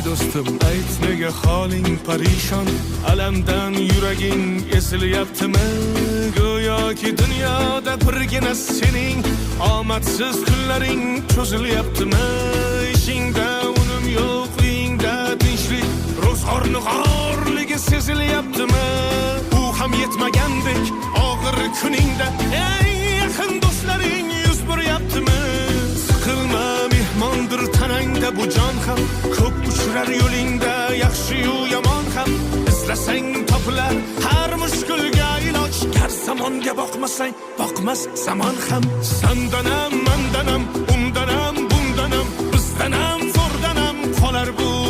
Ey do'stim, Ayt, nega holing parishon, alamdan yuraging ezilyaptimi? Go'yoki dunyoda birgina sening omadsiz kunlaring cho'zilyaptimi? Ishingda unum yo'q, uyingda tinchlik, ro'zg'orni g'orligi sezilyaptimi? U ham yetmagandek, og'ir kuningda eng yaqin do'stlaring yuz buryaptimi? Siqilma, mehmondir tanangda bu jon ham. Ko'p uchrar yo'lingda yaxshi-yu yomon ham. Izlasang, topilar har mushkulga iloj. Gar zamonga boqmasang, boqmas zamon ham. Sandanam, mandanam, undanam, bundanam, bizdanam, zo'rdanam qolar bu.